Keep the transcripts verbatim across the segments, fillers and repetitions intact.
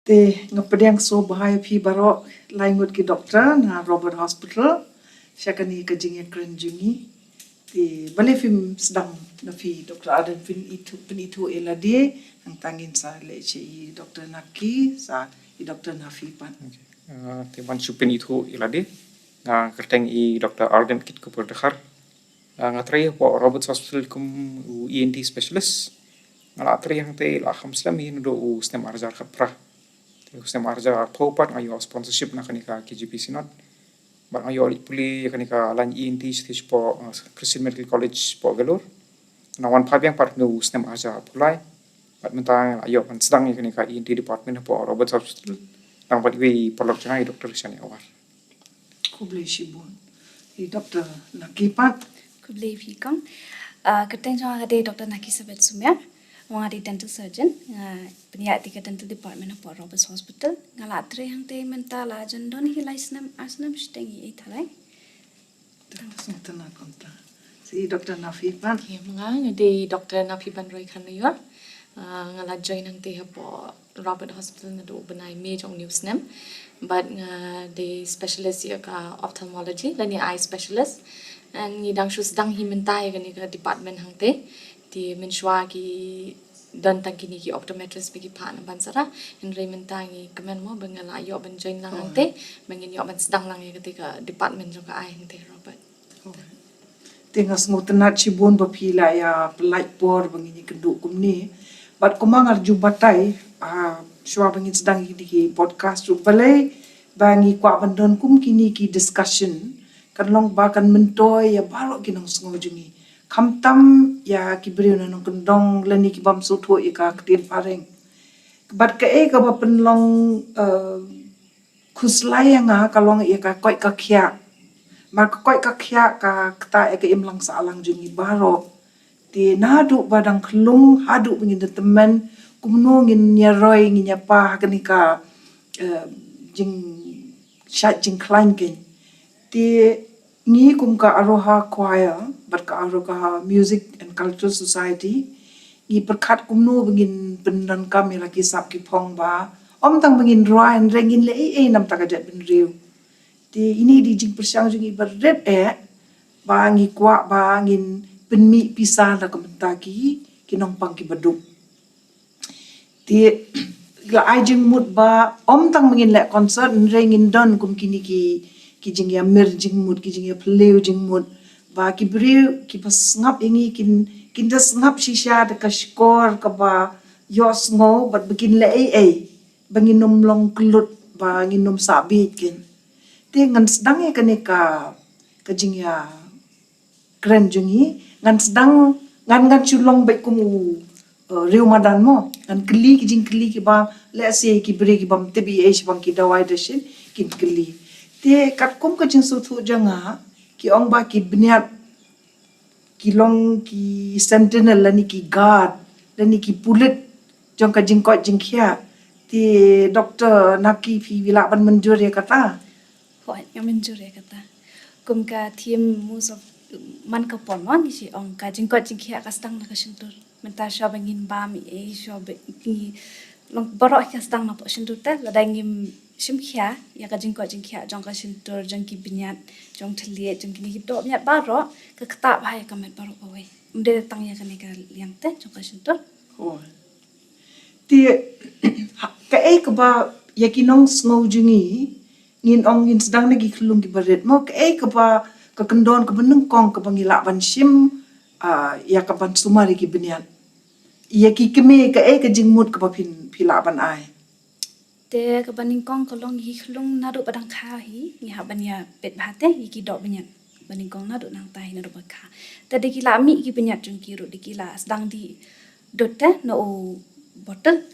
Te nga pdiang sngewbha ïa phi baroh lai ngut ki doktor na Robert Hospital sha kane ka jingïakren jong ngi. Te balei phim sdang na phi Doktor Ardent pynithuh, pynithuh ïa lade, hangta ngin sa leit sha i Doktor Naki, sa i Doktor Nafi pat. Okay. Ah, te ban shu pynithuh ïa lade, nga kyrteng i Doktor Ardent Kitkupur Dkhar. Ah, nga trei hapoh Roberts Hospital kum u E N T specialist. Nga la trei hangtei la kham slem hi naduh u snem arhajar khatphra. Te u snem arhajar arphew pat nga ïoh sponsorship na kane ka K J P Synod. Bad nga ïoh leit pule ïa kane ka lain E N T shapoh, uh, Christian Medical College hapoh Vellore. Nga wan phai biang pat ha u snem arhajar arphew lai. Bad mynta nga la ïoh ban sdang ïa kane ka E N T department hapoh Roberts Hospital. Tang bad iwei i paralok jong nga i Doktor Shania War. Khublei shibun. I Doktor Naki pat. Khublei phi kong. Ah, kyrteng jong nga ka dei Doktor Naki Sabet Sumia. Nga dei dental surgeon. Nga pynïaid ïa ka dental department hapoh Roberts Hospital. Nga la trei hangtei mynta la jan don hi lai snem, ar snem shiteng hi ei thalai. Tang sngewtynnat kumta. Sa i Doktor Nafi pat. Ïa, ma nga, nga dei Doktor Nafi Banroi Kharnaior. Ah, nga la join hangtei hapoh Robert Hospital naduh u bnai May jong une u snem. Bad nga dei specialist ïa ka ophthalmology lane eye specialist. And ngi dang shu sdang hi mynta ïa kane ka department hangtei. Te mynshuwa ki don tang kine ki optometrist ba ki phah na Bansara. Hynrei mynta ngi kmen mo ba nga la ïoh ban join lang hangtei, ba ngin ïoh ban sdang lang ïa katei ka department jong ka eye hangtei Robert. Te nga sngewtynnat shibun ba phi la ïa pynlait por ba ngin ïakynduh kumne. Bad kumba nga la ju batai, ah, shuwa ba ngin sdang ïa kine ki podcast ruh, balei ba ngi kwah ban don kum kine ki discussion, kan long ba kan myntoi ïa baroh ki nongsngew jong ngi. Khamtam ïa ki briew na nongkyndong lane ki bym sngewthuh ïa ka ktien phareng. Bad kaei kaba pynlong, eh, khuslai ïa nga ka long ïa ka koit ka khiah. Namar ka koit ka khiah ka ktah ïa ka imlang sahlang jong ngi baroh. Te naduh ba dang khlung haduh ba ngin da tymmen, kumno ngin ïa roi, ngin ïa pah ha kane ka, eh, jingshait jingkhlaiñ kein. Te ngi kum ka Aroha Choir bad ka Aroha Music and Cultural Society, ngi pyrkhat kumno ba ngin pyndonkam ïa la ki sap ki phong ba ym tang ba ngin rwai, hynrei ngin leh ei ei namar ka jaitbynriew. Te ine i dei jingpyrshang jong ngi ba rit eh ba ngi kwah ba ngin pynmih pisa na ka bynta ki, ki nongpang kiba duk. Te la ai jingmut ba ym tang ba ngin leh concert, hynrei ngin don kum kine ki, ki jingïamir jingmut, ki jingïaphylliew jingmut. Ba ki briew kiba sngap ïa ngi kin, kin da sngap shisha da ka shkor kaba ïohsngew bad ba kin leh ei ei ba ngin ym long kyllut, ba ngin ym sah bieit kein. Te ngan sdang ïa kane ka, ka jingïa kren jong ngi, ngan sdang, ngan, ngan shu long beit kum u, eh, riew madan mo. Ngan kylli ki jingkylli kiba, lehse ki briew ki bym tip ei ei shaphang ki dawai dashin, kin kylli. Te katkum ka jingsngewthuh jong nga, ki ong ba ki bniat ki long ki sentinel lane ki guard lane ki pulit jong ka jingkoit jingkhiah. Te Doktor Naki, phi lah ban mynjur ïa kata? Hooid, nga mynjur ïa kata. Kum ka theme most of, man ka por mo ngi shu ong ka jingkoit jingkhiah ka sdang na ka shyntur. Mynta shuwa ba ngin bam ei ei, shuwa ba ngi long baroh ka sdang napoh shyntur te, lada ngim shim khia ïa ka jingkoit jingkhiah jong ka shyntur, jong ki bniat, jong thylliej, jong kine ki dohbniat baroh, ka ktah bha ïa ka met baroh kawei. Ym dei tang ïa kane ka liang te jong ka shyntur. Hooid. Te, ha, kaei kaba ïa ki nongsngew jong ngi, ngin ong ngin sdang na ki khyllung kiba rit mo, kaei kaba, ka kyndon kaba nyngkong kaba ngi lah ban shim, ah, ïa ka ban sumar ïa ki bniat. Ïa ki kmie kaei ka jingmut kaba phin, phi lah ban ai? Te kaba nyngkong ka long ïa ki khyllung naduh ba dang kha hi, ngi hap ban ïa peit bha te ïa ki dohbniat. Ba nyngkong naduh nangta hi naduh ba kha. Te da ki la mih ki bniat jong ki ruh da ki la sdang dih dud te na u bottle.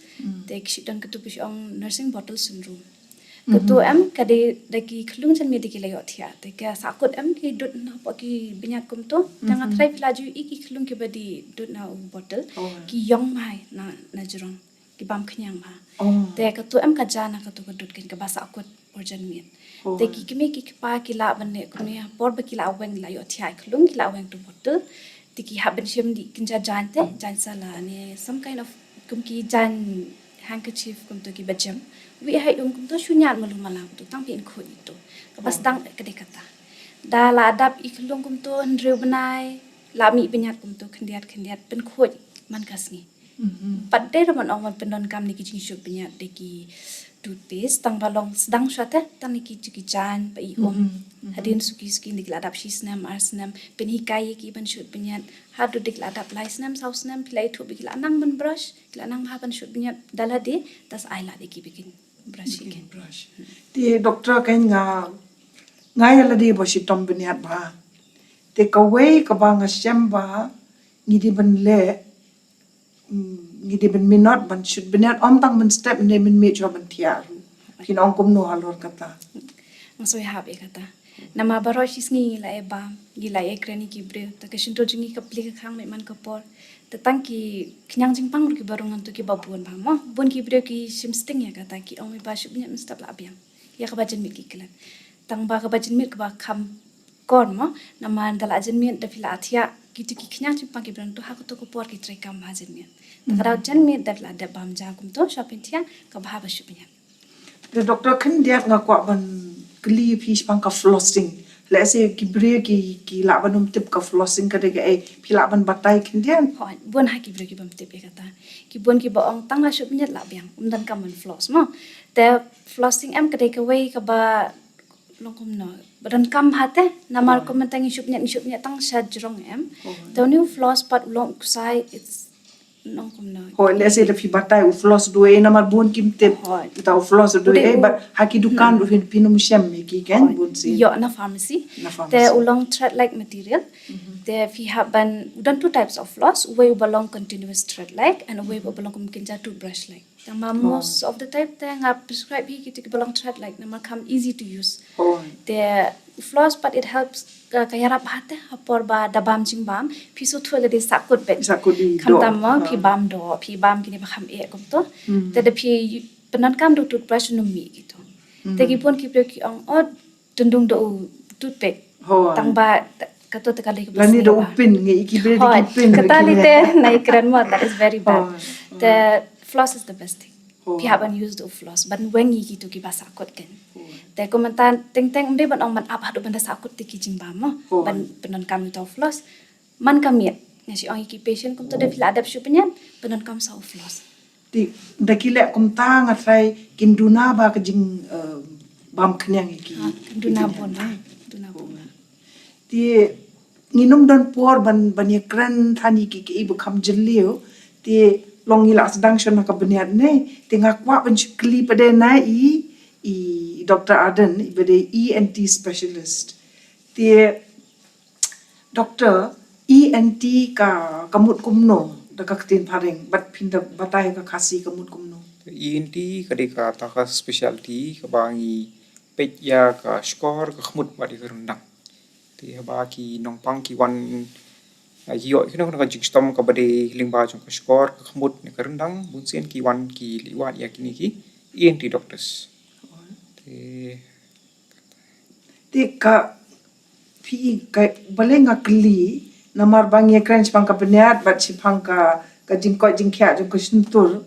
Te ki shu don katu ba shu ong nursing bottle syndrome. Katu em ka dei da ki khyllung janmiet da ki la ïohthiah. Te ka sahkut em ki dud napoh ki bniat kumtu. Te nga tharai phi la ju ïohi ki khyllung kiba dih dud na u bottle. Ki ïong bha na, na jrong. Ki bam khñiang bha. Te katu em ka jan na katu ka dud kein kaba sahkut por janmiet. Te ki kmie ki kpa ki lah ban leh kumne por ba ki la weng, la ïohthiah khyllung ki la weng tu bottle. Te ki hap ban shim dih kynja jaiñ te, jaiñ sala ne some kind of kum ki jaiñ handkerchief kumto kiba jem. Wi ha i um kumto shu ñiad malu mala kumto tang phi in khuid ito. Kaba sdang ka dei kata. Da la dap i khlung kumto hynriew bnai, la mih bniat kumto khyndiat khyndiat pynkhuid man ka sngi. Pat dei ruh ban ong ban pyndonkam ne ki jingshoot bniat da ki toothpaste, tang ba long sdang shuwa te tang ne ki, ki jaiñ ba i um. Hadien suki suki da ki la dap shi snem ar snem pynhikai ïa ki ban shoot bniat. Haduh da ki la dap lai snem saw snem phi la ithuh ba ki la nang ban brush, ki la nang bha ban shoot bniat. Da lade da sa ai lade ki ba kin brush ïa ki. Brush. Te doctor, kan nga, nga ïa lade ba shitom bniat bha. Te kawei kaba nga shem ba ngi dei ban leh, mm, ngi dei ban minot ban shoot bniat, ym tang mynstep, ne mynmiet shuwa ban thiah ruh. Phin ong kumno halor kata? Nga sngewhap ïa kata. Namar baroh shi sngi ngi la ïa bam, ngi la ïa kren ïa ki briew. Te ka shyntur jong ngi ka plie ka khang, mih man ka por. Te tang ki khñiang jingpang ruh kiba rung hangto kiba bun bha mo. Bun ki briew ki shim sting ïa kata, ki ong ba shoot bniat mynstep la biang. Ïa kaba janmiet ki klet. Tang ba kaba janmiet kaba kham kor mo, namar da la janmiet da phi la thiah, kito ki khñiang jingpang kiba rung to ha kato ka por ki trei kam bha janmiet. Te ka daw janmiet da phi la dep bam ja kumto shuwa phin thiah, kaba bha ba shoot bniat. Te doctor, khyndiat nga kwah ban kylli phi shaphang ka flossing. Lehse ki briew ki, ki lah ban ym tip ka flossing ka dei kaei, phi lah ban batai khyndiat? Hooid, bun ha ki briew ki bym tip ïa kata. Ki bun kiba ong tang la shoot bniat la biang, ym donkam ban floss mo. Te flossing em ka dei kawei kaba long kumno, ba donkam bha te, namar kum mynta ngi shoot bniat, ngi shoot bniat tang sha jrong em. Te une u floss pat u long u ksai, it's long kumno. Hooid, lehse da phi batai u floss duh ei, namar bun kim tip. Hooid. Uta u floss duh ei, but ha ki dukan ruh phin, phin ym shem ïa ki, kan, bun sien. Ïoh na pharmacy. Na pharmacy. Te u long thread-like material. Te phi hap ban, u don two types of floss, uwei uba long continuous thread-like and uwei uba long kum kynja toothbrush like. Tang ma most of the time te nga prescribe hi kito kiba long thread-like namar kam easy to use. Te u floss pat it helps, ka, ka ïarap bha te ha por ba da bam jingbam, phi sngewthuh lade sahkut beit. Sahkut i doh. Khamtam mo phi bam doh, phi bam kine ba kham eh kumto. Te da phi pyndonkam da u toothbrush ym mih kito. Te ki bun ki briew ki ong, oh, tyndung da u toothpick. Hooid. Tang ba kato te ka lei kaba sniew. Lane da u pin, ngi i ki briew da ki pin. Hooid. Kata lei te na i kren mo, that is very bad. Hooid. Te floss is the best thing. Hooid. Phi hap ban use da u floss ban weng ïa kito kiba sahkut kein. Hooid. Te kum mynta teng teng ym dei ban ong ban ap haduh ban da sahkut te ki jingbam mo. Hooid. Ban pyndonkam ïa uta u floss. Man ka miet nga shu ong ïa ki patient kumto da phi la dep shoot bniat, pyndonkam sa u floss. Te da ki leh kumta nga tharai kin duna ba ka jing, eh, bam khñiang ïa ki. Ha, kin duna bun, ha, duna bun. Te ngin ym don por ban, ban ïakren than ïa ki, ki ba kham jylliew. Te long ngi la sdang shuwa na ka bniat ne. Te nga kwah ban shu kylli pat de na i, i Doctor Ardent, i ba dei E N T specialist. Te Doctor, E N T ka, ka mut kumno da ka ktien phareng, bad phin da batai ka Khasi ka mut kumno? E N T ka dei kata ka specialty kaba ngi peit ïa ka shkor, ka khmut bad ïa ka ryndang. Te haba ki nongpang ki wan, ah, ïoh ïa kano kano ka jingshitom kaba dei lyngba jong ka shkor, ka khmut ne ka ryndang, bunsien ki wan ki leit wad ïa kine ki E N T doctors. Te Te ka, phi, ka, balei nga kylli, namar ba ngi ïakren shaphang ka bniat bad shaphang ka, ka jingkoit jingkhiah jong ka shyntur.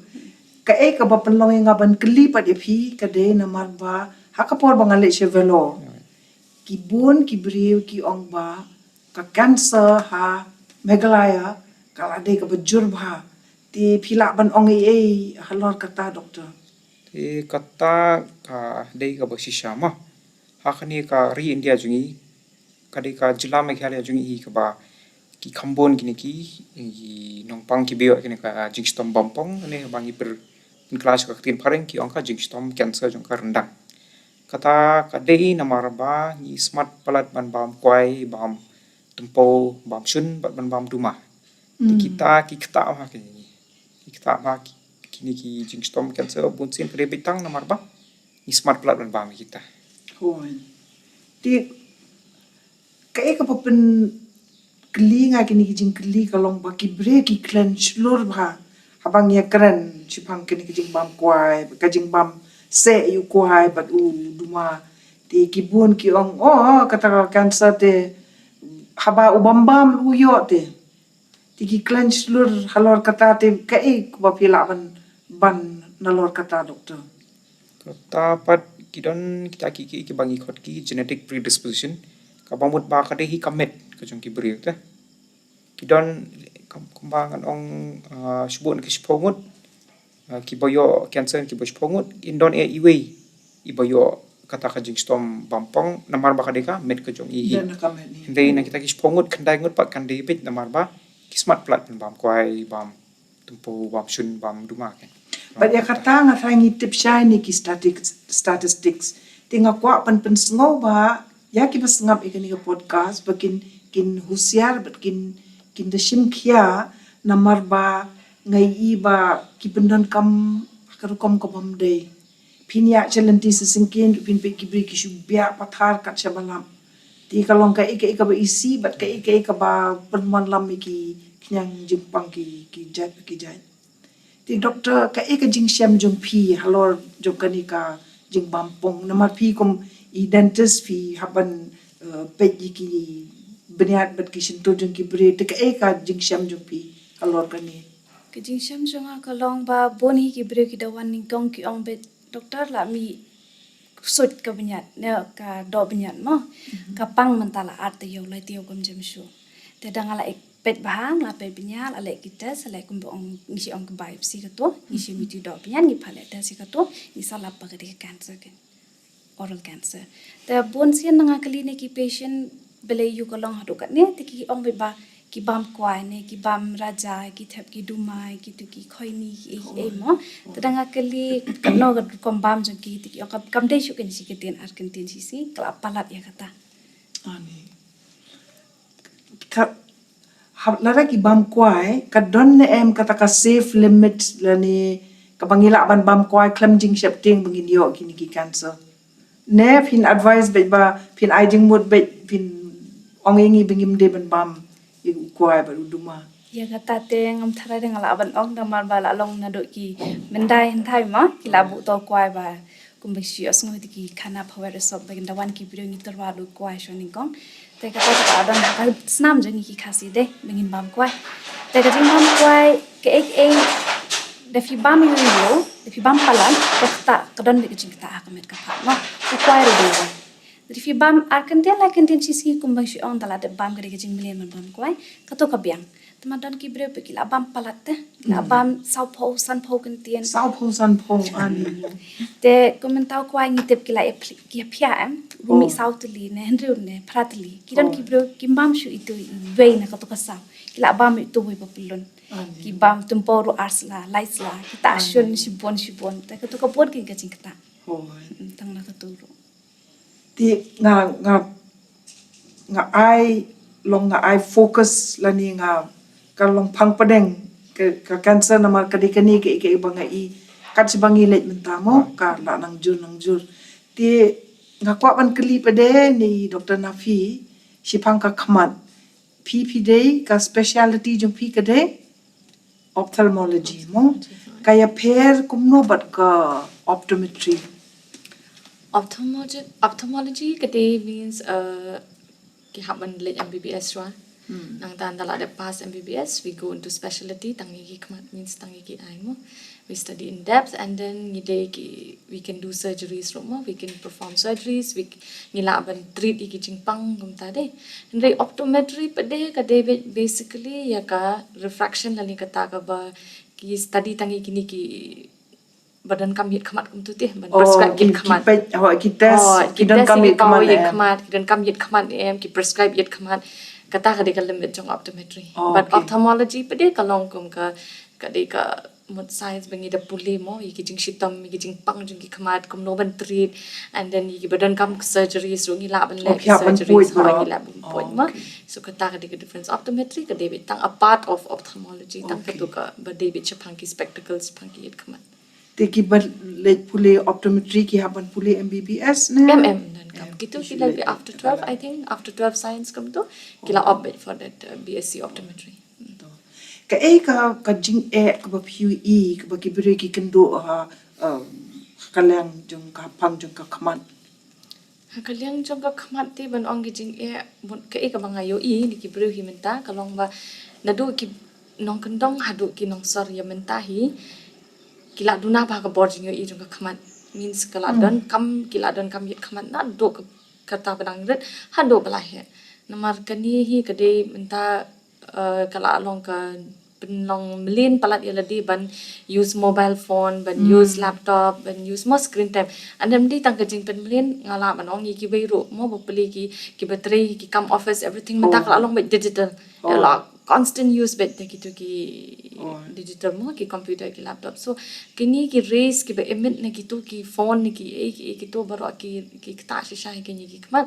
Kaei kaba pynlong ïa nga ban kylli pat ïa phi ka dei namar ba ha ka por ba nga leit sha Vellore, ki bun ki briew ki ong ba ka cancer ha Meghalaya ka la dei kaba jur bha. Te phi lah ban ong ei ei halor kata, Doctor? Te kata ka dei kaba shisha ma. Ha kane ka ri India jong ngi, ka dei ka jylla Meghalaya jong ngi hi kaba ki kham bun kine ki, ki nongpang kiba ïoh kine ka jingshitom bampong, ne ba ngi pyr, pynkylla sha ka ktien phareng ki ong ka jingshitom cancer jong ka ryndang. Kata ka dei namar ba ngi smat palat ban bam kwai, bam tympew, bam shun, bad ban bam duma. Te kita ki ktah ma kine ki. Ki ktah ma ki, kine ki jingshitom cancer bunsien ka dei beit tang namar ba ngi smat palat ban bam kita. Hooid. Te kaei kaba pynkylli nga kine ki jingkylli ka long ba ki briew ki khlaiñ shlur bha haba ngi ïakren shaphang kine ki jingbam kwai, ka jingbam seh ïa u kwai bad u duma. Te ki bun ki ong, oh, kata ka cancer te haba u bam bam u ïoh te. Te ki khlaiñ shlur halor kata te kaei kaba phi lah ban, ban nalor kata, Doctor? Kata pat ki don kita ki, ki, ki ba ngi khot ki genetic predisposition. Kaba mut ba ka dei hi ka met ka jong ki briew te. Ki don kum, kumba ngan ong, ah, shibun ki shiphew ngut, ah, kiba ïoh cancer kiba shiphew ngut, kin don eh iwei iba ïoh kata ka jingshitom bam pong namar ba ka dei ka met ka jong i hi. Hynrei na kita ki shiphew ngut, khyndai ngut pat kan dei beit namar ba ki smat palat ban bam kwai, bam tympew, bam shun, bam duma, kan. Bad ïa kata nga tharai ngi tip shai ne ki statistics. Te nga kwah ban pynsngew ba ïa kiba sngap ïa kane ka podcast ba kin, kin husiar bad kin, kin da shim khia namar ba nga ïohi ba ki pyndonkam ha ka rukom ka bym dei. Phin ïa sha lynti shisien, phin peit ki briew ki shu biah pathar kat shaba lap. Te ka long kaei kaei kaba isih bad kaei kaei kaba pynwanlam ïa ki khñiang jingpang ki, ki jait ki jait. Te Doctor, kaei ka jingshem jong phi halor jong kane ka jingbam pong? Namar phi kum i dentist phi hap ban, eh, peit ïa ki bniat bad ki shyntur jong ki briew. Te kaei ka jingshem jong phi halor kane? Ka jingshem jong nga ka long ba bun hi ki briew ki da wan nyngkong ki ong beit, "Doctor, la mih suit ka bniat ne ka doh bniat mo." Mhm. Ka pang mynta la ar taïew, lai taïew kam jem shuh. Te da nga la peit bha, nga la peit bniat, la leh ki test, la leh kumba ong, ngi shu ong ka biopsy kato, ngi shu mih ïa u doh bniat, ngi phah leh test ïa kato, ngi sa lap ba ka dei ka cancer, kan, oral cancer. Te bun sien nga kylli ne ki patient, balei ïa ka long haduh katne, te ki ong beit ba ki bam kwai ne ki bam raja, ki thep ki duma, kitu ki khoini, ki ei ki ei mo. Te da nga kylli katno ka rukom bam jong ki, te ki ong kam, kam dei shuh kane shi kyntien ar kyntien shi sngi, ka la palat ïa kata. Ani. Ka, hap, lada ki bam kwai, ka don ne em kata ka safe limit lane kaba ngi lah ban bam kwai khlem jingsheptieng ba ngin ïoh kine ki cancer? Ne phin advice beit ba phin ai jingmut beit, phin ong ïa ngi ba ngim dei ban bam ïa u kwai bad u duma? Ïa kata te ngam tharai de nga lah ban ong, namar ba la long naduh ki myndai hynthai mo, ki la buh to kwai ba kumba shu ïohsngew te ki khana pawet resop ba kin da wan ki briew ngi tyrwa da u kwai sha nyngkong. Te kata ka don ha ka snam jong ngi ki Khasi de ba ngin bam kwai. Te ka jingbam kwai kaei kaei, da phi bam ïa u ïew, da phi bam palat, kata ka don beit ka jingktah ha ka met ka phad mo. U kwai ruh dei. Da phi bam ar kyntien lai kyntien shi sngi kumba shu ong, da la dep bam ka dei ka jingmlien ban bam kwai, kato ka biang. Te ma don ki briew ba ki la bam palat te, ki la bam sawphew sanphew kyntien. Sawphew sanphew, ani. Te kum mynta u kwai ngi tip ki la ïa phi-, ki ïa phiah em, u mih saw tylli ne hynriew ne phra tylli. Ki don ki briew kim bam shuh itu iwei na kato ka saw. Ki la bam itu wei ba pyllun. Ani. Ki bam tympew ruh ar sla, lai sla. Ki ta shun shibun shibun. Te kato ka bun ki ka jingktah. Hooid. Mm, tang na kato ruh. Te nga, nga, nga ai, long nga ai focus lane nga, ka long phang pdeng ka, ka cancer namar ka dei kane kaei kaei ba nga i kat shaba ngi leit mynta mo, ka la nang jur nang jur. Te nga kwah ban kylli pat de ne i Doctor Nafi, shaphang ka khmat. Phi, phi dei ka specialty jong phi ka dei ophthalmology mo. Ka ïapher kumno bad ka optometry? Ophthalmology, ophthalmology ka dei means, uh, ki hap ban leit M B B S shuwa. Hmm. Nangta ynda la dep pass M B B S, we go into specialty, tang ïa ki khmat means tang ïa ki eye mo. We study in depth and then ngi dei ki, we can do surgeries ruh mo, we can perform surgeries, we, ngi lah ban treat ïa ki jingpang kumta de. Hynrei optometry pat de ka dei ba-, basically ïa ka refraction lane kata kaba ki study tang ïa kine ki ba donkam ïit khmat kumtu te, ban prescribe ïit khmat. Oh, ki peit, oh, ki test, oh, ki donkam ïit khmat, ki donkam ïit khmat em, ki prescribe ïit khmat. Kata ka dei ka limit jong optometry. Oh, but okay. Ophthalmology pat de ka long kum ka, ka dei ka mut science ba ngi da pule mo, ïa ki jingshitom, ïa ki jingpang jong ki khmat, kumno ban treat, and then ïa ki ba donkam surgeries ruh ngi lah ban leh surgeries, ngi lah ban poi mo. Oh, okay. So kata ka dei ka difference. Optometry ka dei beit tang a part of ophthalmology, tang katu kaba dei beit shaphang ki spectacles, shaphang ki ïit khmat. Te ki ba leit pule optometry ki hap ban pule M B B S ne? M M, donkam. Kitu ki la, after twelve, I think, after twelve science kumtu, ki la opt for that, uh, B S C optometry. Kaei ka, ka jingeh kaba phi ïohi, kaba ki briew ki kynduh ha, um, ha ka liang jong ka phang jong ka khmat? Ha ka liang jong ka khmat te ban ong ka jingeh, bun, kaei kaba nga ïohi na ki briew hi mynta, ka long ba naduh ki nongkyndong haduh ki nongsor ïa mynta hi, ki la duna bha ka bor jingïohi jong ka khmat. Means ka la don kam, ki la don kam ïit khmat naduh ka, kata ba dang rit haduh ba la heh. Namar kane hi ka dei mynta, eh, ka la long ka pynlong mlien palat ïa lade ban use mobile phone, ban use laptop, ban use mo screen time. Ym dei tang ka jingpynmlien, nga lah ban ong ïa kiwei ruh mo ba plie ki, kiba trei ki kam office, everything mynta ka la long beit digital. Ïa la constant use beit da kito ki digital mo, ki computer, ki laptop. So kine ki rays kiba emit na kito ki phone, na ki ei, ki ei, kito baroh ki, ki ktah shisha ïa kine ki khmat.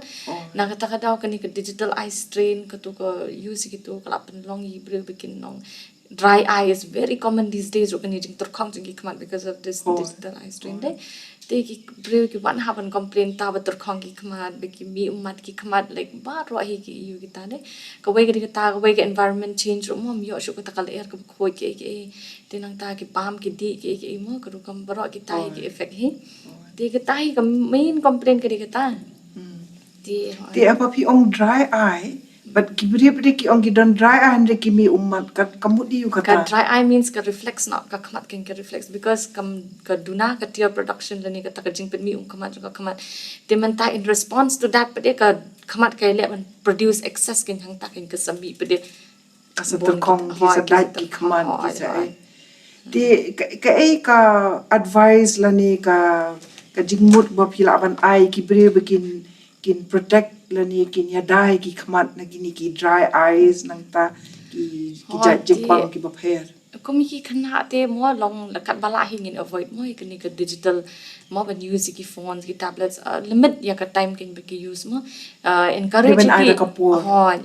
Na kata ka daw kane ka digital eye strain, kato ka use kito ka la pynlong ïa ki briew ba kin long. Dry eye is very common these days ruh, kane jingtyrkhong jong ki khmat because of this digital eye strain de. Te ki briew ki wan ha ban complain ta ba tyrkhong ki khmat, ba ki mih ummat ki khmat, like, baroh hi ki ïoh kita de. Kawei ka dei kata, kawei ka environment change ruh mo, ym ïoh shuh kata ka lyer kaba khuid ki ei ki ei. Te nangta ki bam ki dih ki ei ki ei mo, ka rukom baroh kita hi ki effect hi. Te kata hi ka main complaint ka dei kata. Te haba phi ong dry eye, but ki briew pat de ki ong ki don dry eye hynrei ki mih ummat, ka, ka mut ïa u kata. Ka dry eye means ka reflex, not ka khmat kein ka reflex, because kam, ka duna ka tear production lane kata ka jingpynmih um khmat jong ka khmat. Te mynta in response to that pat de ka khmat ka leh ban produce excess kein, hangta kein ka sa mih pat de. Ka sa tyrkhong, ki sa dait ki khmat, ki sa ei. Te ka, kaei ka advice lane ka, ka jingmut ba phi lah ban ai ki briew ba kin, kin protect lane kin ïada ïa ki khmat na kine ki dry eyes, nangta ki, ki jait jingpang kiba pher. Kum ki khynnah te mo, long la katba lah hi ngin avoid mo ïa kine ka digital mo, ban use ïa ki phones, ki tablets, uh, limit ïa ka time kein ba ki use mo. Uh, encourage ïa ki,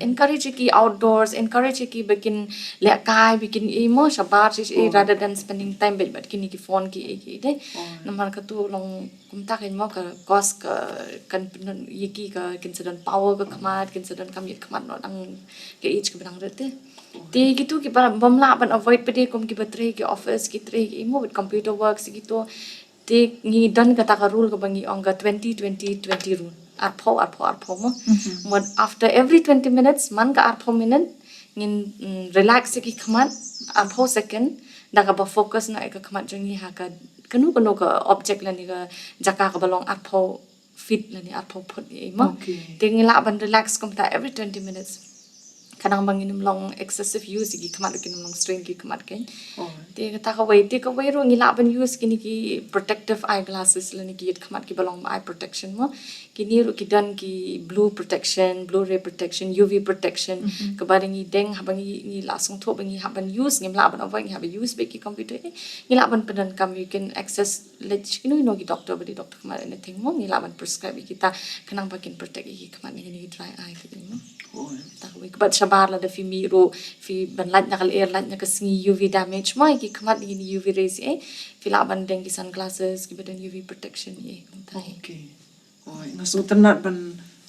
encourage ïa ki outdoors, encourage ïa ki ba kin lehkai, ba kin ei mo shabar shi, rather than spending time bad, bad kine ki phone ki ei ki ei de. Namar katu long kumta kein mo, ka cause ka, kan pynlong ïa ki ka, kin sa don power ka khmat, kin sa don kam ïit khmat noh dang ka age kaba dang rit te. Te kitu kiba bym lah ban avoid pat de, kum kiba trei ki office, ki trei ki ei mo with computer works, kito. Te ngi don kata ka rule kaba ngi ong ka twenty twenty twenty rule. Arphew, arphew, arphew mo. Mo after every twenty minutes, man ka arphew minute, ngin, mm, relax ïa ki khmat arphew second, da kaba focus noh ïa ka khmat jong ngi ha ka, kano kano ka object lane ka jaka kaba long arphew feet lane arphew phut ei mo. Te ngi lah ban relax kumta every twenty minutes. Khnang ba ngin ym long excessive use ïa ki khmat, kin ym long strain ki khmat kein. Te kata kawei, te kawei ruh ngi lah ban use kine ki protective eyeglasses lane ki ïit khmat kiba long eye protection mo. Kine ruh ki don ki blue protection, blue ray protection, U V protection. Kaba da ngi deng haba ngi, ngi la sngewthuh ba ngi hap ban use, ngim lah ban avoid, ngi hap ban use bad ki computer, eh, ngi lah ban pyndonkam, you can access, leit sha kino kino ki doctor, ba dei doctor khmat, anything mo, ngi lah ban prescribe ïa kita khnang ba kin protect ïa ki khmat na kine ki dry eye ki mo. Te kawei, kaba shabar lada phi mih ruh, phi ban lait na ka lyer, lait na ka sngi, U V damage mo ïa ki khmat, ïa kine U V rays, eh, phi lah ban deng ki sunglasses kiba don U V protection, eh, kumta. Oi, nga sngewtynnat ban,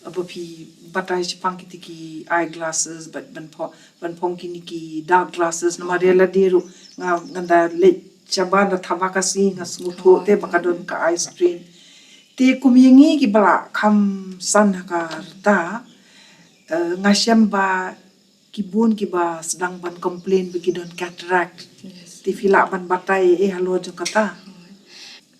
uh, ba phi batai shaphang kiti ki eyeglasses, ban, ban phong, ban phong kine ki dark glasses, namar ïa lade ruh nga, nga da leit shabar da thaba ka sngi nga sngewthuh te ba ka don ka eye strain. Te kum ïa ngi kiba la kham san ha ka rta, uh, nga shem ba ki bun kiba sdang ban complain ba ki don cataract. Te phi lah ban batai eh halor jong kata.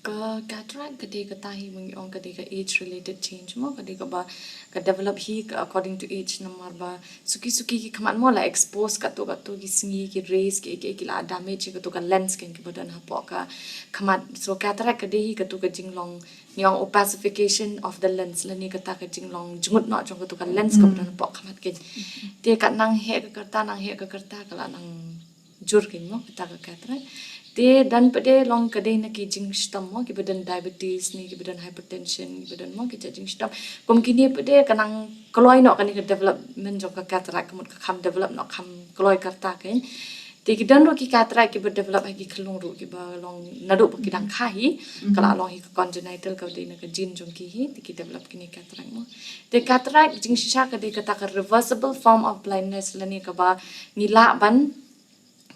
Ka cataract ka dei kata hi ba ngi ong ka dei ka age related change mo, ka dei kaba ka develop hi ka according to age, namar ba suki suki ki khmat mo la expose katto katto ki sngi, ki rays ki, ki, ki la damage katto ka lens kein kiba don hapoh ka khmat. So cataract ka dei hi katto ka jinglong, ngi ong opacification of the lens, lane kata ka jinglong jngut noh jong katto ka lens kaba don hapoh khmat kein. Te ka nang heh ka kyrta, nang heh ka kyrta ka la nang jur kein mo kata ka cataract. Te don pat de long ka dei na ki jingshitom mo, kiba don diabetes ne kiba don hypertension, kiba don mo ki jait jingshitom. Kum kine pat de ka nang kloi noh kane ka development jong ka cataract, ka mut ka kham develop noh, kham kloi kyrta kein. Te ki don ruh ki cataract kiba develop ha ki khyllung ruh, kiba long naduh ba ki dang kha hi, ka la long hi ka congenital, ka dei na ka gene jong ki hi, te ki develop kine cataract mo. Te cataract jingshisha ka dei kata ka reversible form of blindness, lane kaba ngi lah ban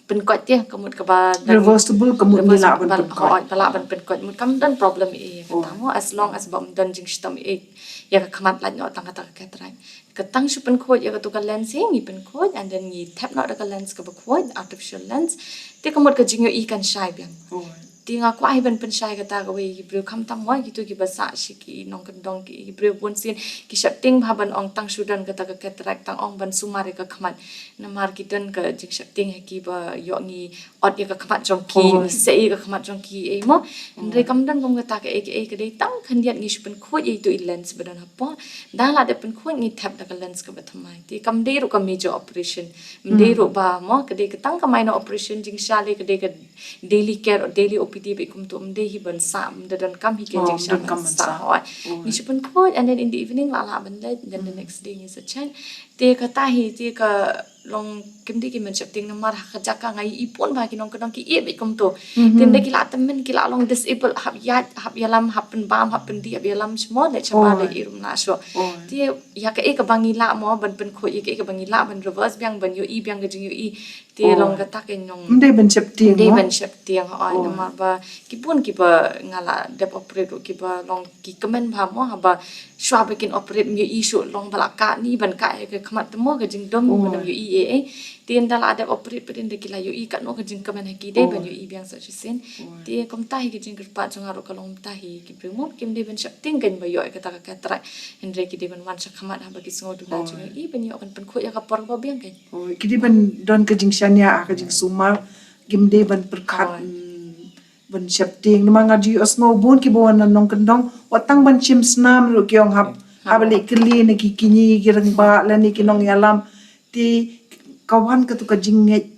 pynkoit te, ka mut kaba dang reversible, ka mut ngi lah ban pynkoit. Hooid, ba lah ban pynkoit, mut kam don problem ei ei kata mo, as long as ba ym don jingshitom ei ïa ka khmat, lait noh tang kata ka cataract. Ka tang shu pynkhuid ïa kato ka lens hi, ngi pynkhuid and then ngi thep noh da ka lens kaba khuid, artificial lens. Te ka mut ka jingïohi kan shai biang. Te nga kwah hi ban pynshai kata kawei ki briew khamtam mo kito kiba sah sha ki nongkyndong ki briew bun sien ki sheptieng bha ban ong tang shu don kata ka cataract tang ong ban sumar ïa ka khmat. Namar ki don ka jingsheptieng ha ki ba ïoh ngi ot ïa ka khmat jong ki, ngi seh ïa ka khmat jong ki ei mo. Hynrei kam don kum kata kaei kaei ka dei tang khyndiat ngi shu pynkhuid ïa itu i lens ba don hapoh. Da la dep pynkhuid ngi thep da ka lens kaba thymmai. Te kam dei ruh ka major operation. Ym dei ruh ba mo ka dei ka tang ka minor operation jingshah lei ka dei ka daily care, daily O P D ba i kumto ym dei hi ban sah, ym da donkam hi ka jingshah ban sah. Hooid. Ngi shu pynkhuid and then in the evening la lah ban leit, then the next day ngi sa check. Te kata hi te ka long kim dei ki mynsheptieng namar ha ka jaka nga ïohi bun ba ki nongkyndong ki ïeh beit kumto. Te ynda ki la tymmen ki la long disable hap ïaid, hap ïalam, hap pynbam, hap pyndih, hap ïalam shimo leit shabar leit ïa i ruh ym lah shuh. Te ïa kaei kaba ngi lah mo ban pynkhuid, ïa kaei kaba ngi lah ban reverse biang, ban ïohi biang ka jingïohi. Te long kata ka nong. Ym dei ban sheptieng mo? Ym dei ban sheptieng, hooid, namar ba ki bun kiba nga la dep operate ruh kiba long ki kmen bha mo, haba shuwa ba kin operate ym ïohi shuh, long ba la kah ni ban kah ïa ka khmat te mo ka jingdum ban ym ïohi ei ei. Te ynda la dep operate pat ynda ki la ïohi katno ka jingkmen ha ki dei ban ïohi biang sa shisien. Te kumta hi ka jingkyrpad jong nga ruh ka long kumta hi ki briew mo kim dei ban sheptieng kein ba ïoh ïa kata ka cataract. Hynrei ki dei ban wan sha khmat haba ki sngew duna jingïohi ban ïoh kan pynkhuid ïa ka por ba biang kein. Ki dei ban don ka jingshaniah ha ka jingsumar, kim dei ban pyrkhat, mm, ban sheptieng. Namar nga ju ïohsngew bun kiba wan na nongkyndong wat tang ban shim snam ruh ki ong hap, hap leit kylli na ki kñi ki rangbah lane ki nongïalam. Te ka wan katu ka jingngeit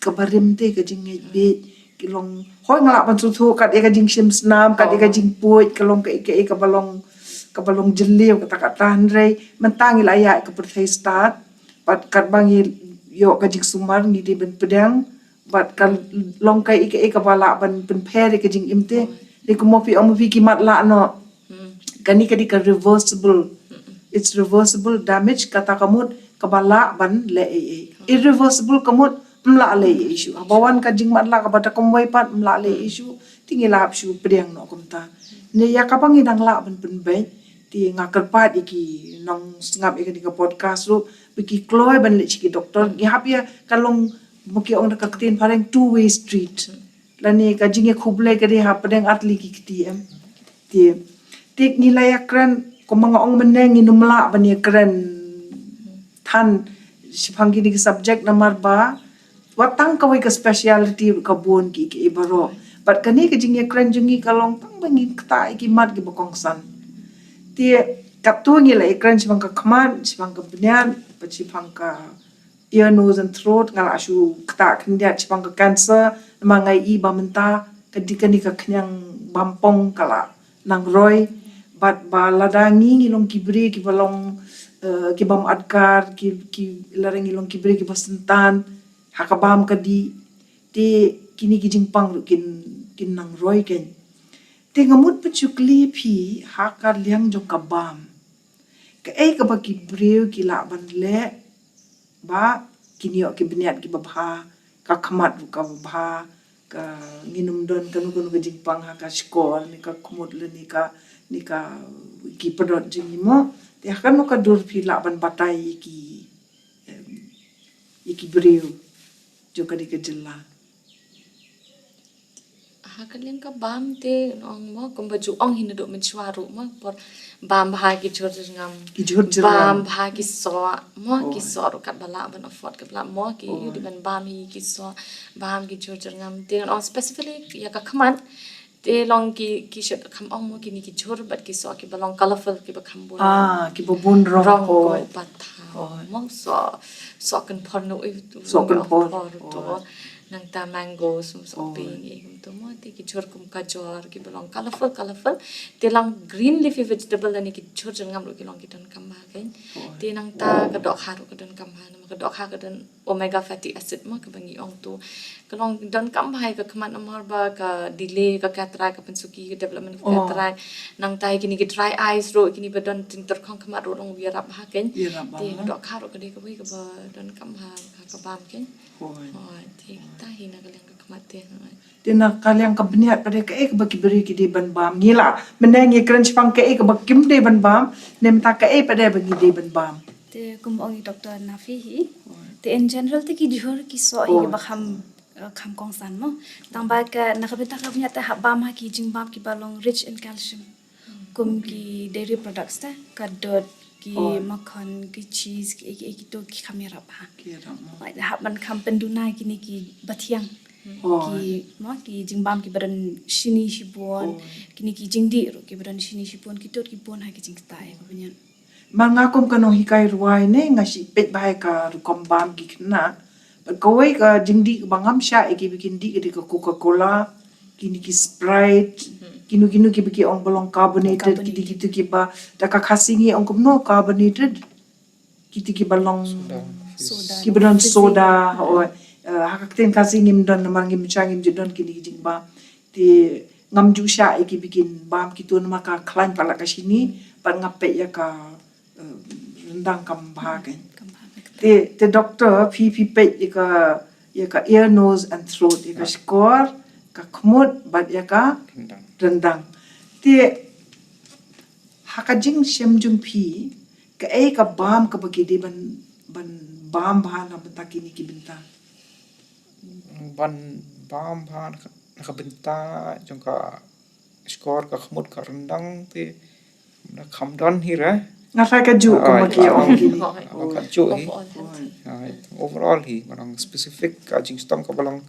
kaba rim te ka jingngeit beit ki long. Hooid nga lah ban sngewthuh kat ïa ka jingshim snam, kat ïa ka jingpuid, ka long kaei kaei kaba long, kaba long jylliew kata kata, hynrei mynta ngi la ïaid ka pyrthei stad. Bad katba ngi ïoh ka jingsumar ngi dei ban pdiang bad ka long kaei kaei kaba lah ban pynpher ïa ka jingim te. Dei kumno phi ong ma phi ki matlah noh. Kane ka dei ka reversible. It's reversible damage, kata ka mut kaba lah ban leh ei ei. Irreversible ka mut ym lah leh ei ei shuh. Haba wan ka jingmatlah kaba da kumwei pat ym lah leh ei ei shuh. Te ngi lah hap shu pdiang noh kumta. Ne ïa kaba ngi dang lah ban pynbeit. Te nga kyrpad ïa ki nongsngap ïa kane ka podcast ruh ba ki kloi ban leit sha ki doktor. Ngi hap ïa ka long, ma ki ong da ka ktien phareng, two way street. Lane ka jingïakhublei ka dei hapdeng ar tylli ki kti, em. Te, te ngi la ïakren, kumba nga ong mynne ngin ym lah ban ïakren than shaphang kine ki subject namar ba wat tang kawei ka speciality ruh ka bun ki, ki baroh. Bad kane ka jingïakren jong ngi ka long tang ba ngin ktah ïa ki mat kiba kongsan. Te katto ngi la ïakren shaphang ka khmat, shaphang ka bniat, bad shaphang ka ear, nose and throat, nga la shu ktah khyndiat shaphang ka cancer, namar nga ïohi ba mynta ka dei kane ka khñiang bampong ka la nang roi. Bad ba lada ngi ngi long ki briew kiba long, eh, ki bym adkar, ki, ki lada ngi long ki briew kiba syntan ha ka bam ka dih, te kine ki jingpang ruh kin, kin nang roi kein. Te nga mut pat shu kylli phi ha ka liang jong ka bam. Kaei kaba ki briew ki lah ban leh ba kin ïoh ki bniat kiba bha, ka khmat ruh kaba bha, ka ngin ym don kano kano ka jingpang ha ka shkor ne ka khmut lane ka, ne ka ki pdot jong ngi mo. Te ha kano ka dur phi lah ban batai ïa ki, em, ïa ki briew jong kane ka jylla. Ha ka liang ka bam te ong mo kumba ju ong hi naduh mynshuwa ruh mo por bam bha ki jhur jyrngam. Ki jhur jyrngam. Bam bha ki soh mo, ki soh ruh katba lah ban afford katba lah mo ki ïoh dei ban bam hi ki soh, bam ki jhur jyrngam. Te ong specifically ïa ka khmat te long ki, ki shet kham ong mo kine ki jhur bad ki soh kiba long colorful kiba kham bun. Ah, kiba bun rong. Rong ko, ko patha. Mo soh, soh kynphor no i tu. Soh kynphor. Nangta mango sum soh pink i kumto mo te ki jhur kum kajor kiba long colorful, colorful. Te long green leafy vegetable lane ki jhur jyrngam ruh ki long ki donkam bha kein. Te nangta ka dohkha ruh ka donkam bha namar ka dohkha ka don omega fatty acid mo kaba ngi ong tu. Ka long donkam bha ïa ka khmat namar ba ka delay ka cataract, ka pynsuki ka development ka cataract. Nangta ïa kine ki dry eyes ruh, kine ba don jingtyrkhong khmat ruh long ïarap bha kein. Te ka dohkha ruh ka dei kawei kaba donkam bha ha ka bam kein. Hooid, te kata hi na ka liang ka khmat te. Te na ka liang ka bniat pat de kaei kaba ki briew ki dei ban bam? Ngi la mynne ngi kren shaphang kaei kaba kim dei ban bam, ne mynta kaei pat de ba ngi dei ban bam? Te kum ong i Doctor Nafi hi. Te in general te ki jhur ki soh hi kiba kham eh, kham kongsan mo. Tang ba ka, na ka bynta ka bniat te hap bam ha ki jingbam kiba long rich in calcium. Kum ki dairy products te, ka dud, ki makhon, ki cheese, ki, ki, kito ki kham ïarap ha. Ki ïarap mo. Ba hap ban kham pynduna kine kiba thiang. Ki, mo, ki jingbam kiba don shini shibun, kine ki jingdih ruh kiba don shini shibun, kito ki bun ha ki jingktah ïa ka bniat. Ma nga kum ka nonghikai rwai ne, nga shu peit bha ïa ka rukom bam ki khynnah. Bad kawei ka jingdih kaba ngam shah ïa kiba kin dih ka dei ka Coca-Cola, kine ki Sprite, kino kino kiba ki ong ba long carbonated, ki dei kito kiba, da ka Khasi ngi ong kumno, carbonated. Kito kiba long, kiba don soda, o, eh, ha ka ktien Khasi ngim don, namar ngim shah, ngim ju don kine ki jingbam. Te ngam ju shah ïa kiba kin bam kito namar ka khlaiñ palat ka shini, bad nga peit ïa ka, eh, ryndang kam bha kein. Te, te doctor, phi, phi peit ïa ka, ïa ka ear, nose and throat, ïa ka shkor, ka khmut, bad ïa ka ryndang. Te ha ka jingshem jong phi, kaei ka bam kaba ki dei ban, ban bam bha na bynta kine ki bynta? Ban bam bha na ka, na ka bynta jong ka shkor, ka khmut, ka ryndang te na kham don hi re. Nga sa ka ju kumba ki ong kine. Ka ju hi. Overall hi, ba long specific ka jingshitom kaba long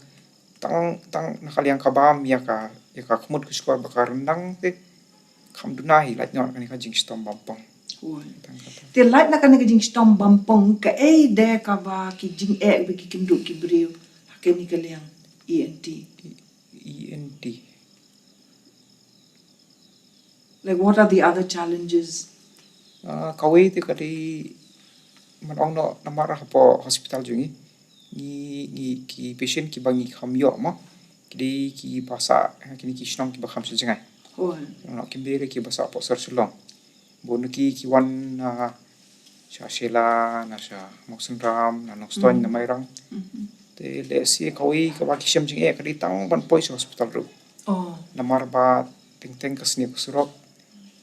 tang, tang na ka liang ka bam ïa ka, ïa ka khmut, ka shkor bad ka ryndang te kham duna hi, lait noh na kane ka jingshitom bam pong. Te lait na kane ka jingshitom bam pong, kaei de kaba ki jingeh ba ki kynduh ki briew ha kane ka liang, E N T? E N T. Like, what are the other challenges? Ah, kawei te ka dei, man ong noh, namar hapoh hospital jong ngi, ngi, ngi ki patient kiba ngi kham ïoh mo, ki dei kiba sah, eh, kine ki shnong kiba kham sha jngai. Noh, kim dei re kiba sah hapoh sor Shillong. Bun ki, ki wan na sha Shella, na sha Mawsynram, na Nongstoiñ, na Mairang. Te lehse kawei kaba ki shem jingeh ka dei tang ban poi sha hospital ruh. Namar ba teng teng ka sniew ka surok,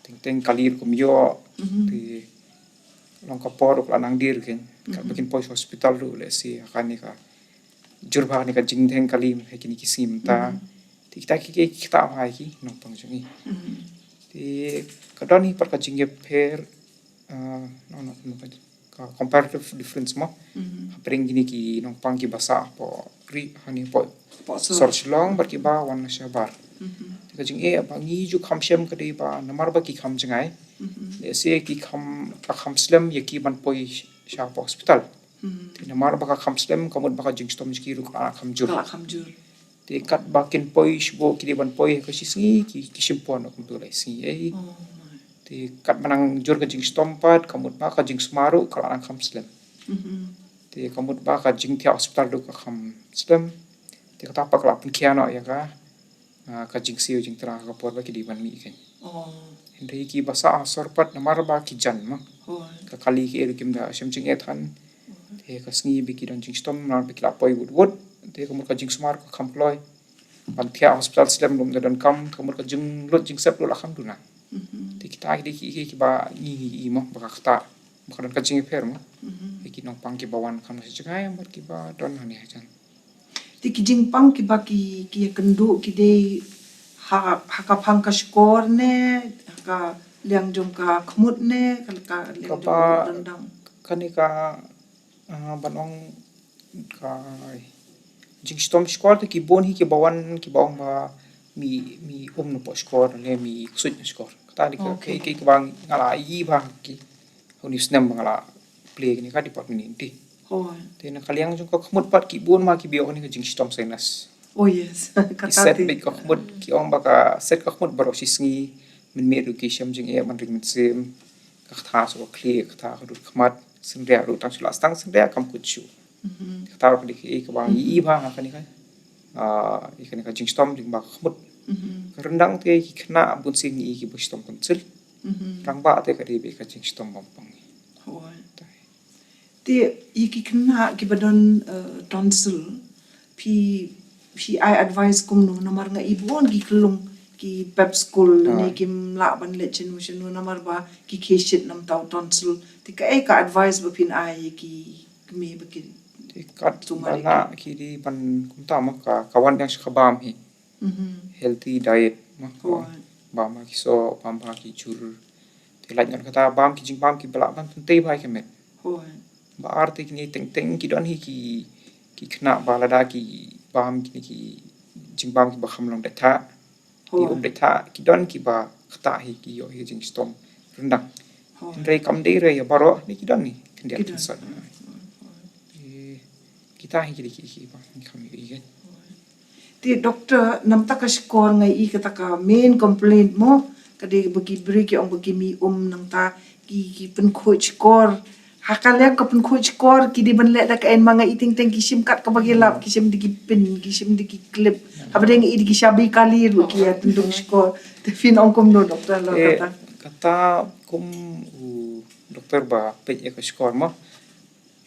teng teng kali ruh kam ïoh. Te long ka por ruh ka la nang dier kein. Katba kin poi sha hospital ruh lehse ha kane ka jur bha kane ka jingdheng kali ha kine ki sngi mynta. Te kita ki, ki, kita bha ki nongpang jong ngi. Te ka don hi pat ka jingïapher, ah, no, no, no, ka comparative difference mo. Hapdeng kine ki nongpang kiba sah hapoh ri, hangne hapoh sor Shillong bad kiba wan na shabar. Te ka jingeh ba ngi ju kham shem ka dei ba namar ba ki kham jngai. Lehse ki kham, ka kham slem ïa ki ban poi sha hapoh hospital. Te namar ba ka kham slem, ka mut ba ka jingshitom jong ki ruh ka la kham jur. Te katba kin poi shibun ki dei ban poi ha ka shi sngi, ki, ki shim pon kumto lai sngi ei. Te katba nang jur ka jingshitom pat, ka mut ba ka jingsumar ruh ka la nang kham slem. Te ka mut ba ka jingthiah hospital ruh ka kham slem. Te kata pat ka la pynkhia noh ïa ka, ah, ka jingsiew jingthrang ha ka por ba ki dei ban mih kein. Hynrei kiba sah ha sor pat namar ba ki jan mo. Ka kali kaei ruh kim da shem jingeh than. Te ka sngi ba ki don jingshitom namar ba ki la poi wut wut. Te ka mut ka jingsumar ka kham kloi. Ban thiah hospital slem lum da donkam, ka mut ka jinglut jingsep ruh la kham duna. Te kita ki dei ki, ki, kiba ngi, ngi, ngi mo, ba ka ktah, ba ka don ka jingïapher mo. Ïa ki nongpang kiba wan kham na sha jngai bad kiba don hangne hajan. Te ki jingpang kiba ki, ki ïakynduh ki dei ha, ha ka phang ka shkor ne, ha ka liang jong ka khmut ne, ka, ka liang jong ka ryndang? Kane ka, ah, ban ong ka jingshitom shkor te ki bun hi kiba wan kiba ong ba mi, mi um na poh shkor ne mi ksuid na shkor. Kata dei ka, ki, ki, kiba nga la ïohi bha ki. Ha une u snem ba nga la plie kane ka department E N T. Te na ka liang jong ka khmut pat ki bun ma kiba ïoh kane ka jingshitom sinus. Ki set beit ka khmut, ki ong ba ka set ka khmut baroh shi sngi, mynmiet ruh ki shem jingeh ban ring mynsiem, ka kata shu khlieh, ka kata ka dud khmat, synriah ruh tang shu la sdang synriah kam kut shuh. Kata ruh ka dei kaei kaba ngi ïohi bha ha kane ka, ah, ïa kane ka jingshitom lyngba ka khmut. Ka ryndang te ki khynnah bun sien ngi ïohi kiba shitom tonsil. Rangbah te ka dei beit ka jingshitom bam pong. Te ïa ki khynnah kiba don, eh, tonsil, phi, phi ai advice kumno, namar nga i bun ki khyllung ki pep skul ne kim lah ban leit shano shano namar ba ki khie shit namar u tonsil. Te kaei ka advice ba phin ai ïa ki kmie ba ki Kat ba nga ki dei ban kumta ma ka ka wan yang sha ka bam hi. Healthy diet ma ka bam ha ki soh, bam ha ki jhur. Te lait ngan kata bam ki jingbam ki ba lah ban tynte bha ïa ka met. Ba ar te kine teng teng ki don hi ki ki khynnah ba lada ki bam kine ki jingbam ki ba kham long dait tha. Ki um dait tha ki don ki ba kata hi ki ïoh hi jingshitom ryndang. Hynrei kam dei re ïa baroh ne ki don hi khyndiat khyndiat. Kita hi ki dei ki ki ba kham ïoh hi. Te doctor, namta ka shkor nga i kata ka main complaint mo, ka dei ba ki briew ki ong ba ki mih um, nangta ki ki pynkhuid shkor. Ha ka liang ka pynkhuid shkor ki dei ban leh da kaei, ma nga i teng teng ki shim kat kaba ki lap, ki shim da ki pin, ki shim da ki clip. Haba dei nga i da ki shabi kali ruh ki ïa tyndung shkor. Te phin ong kumno doctor, la kata? Kata kum u doctor ba peit ïa ka shkor mo.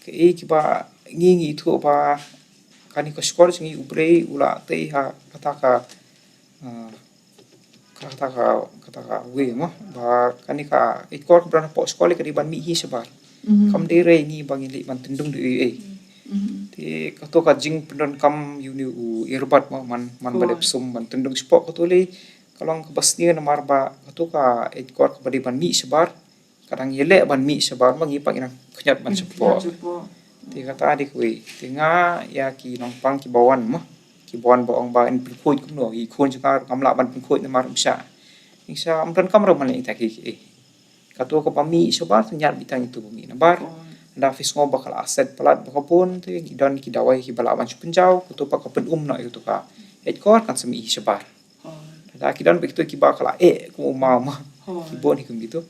Kaei kiba ngi ngi ithuh ba kane ka shkor jong ngi u briew u la tei ha kata ka, ah, kata ka, kata ka wei mo, ba kane ka eit kor ka briew hapoh shkor ka dei ban mih hi shabar. Kam dei re ngi ba ngi leh ban tyndung da ei ei. Te kato ka jingpyndonkam ïa une u earbud mo, man man ba dep sum ban tyndung shapoh, kato lei ka long kaba sniew namar ba kato ka eit kor kaba dei ban mih shabar ka dang ïaleh ban mih shabar ma ngi pat ngi dang khñiot ban shapoh. Te kata dei kawei. Te nga ïa ki nongpang kiba wan mo, kiba wan ba ong ba in pynkhuid kumno, i khun jong nga ngam lah ban pynkhuid namar um shah. Ning shah, ym donkam ruh ban leh ita ki ki. Kato kaba mih shabar te ñiad beit tang ito ba mih namar da phi sngew ba ka la set palat ba ka bun, te ki don ki dawai kiba lah ban shu pynjaw, kato pat ka pynum noh ïa kato ka eit kor kan sa mih shabar. Da ki don beit kito kiba ka la eh kum u maw ma. Ki bun hi kum kito.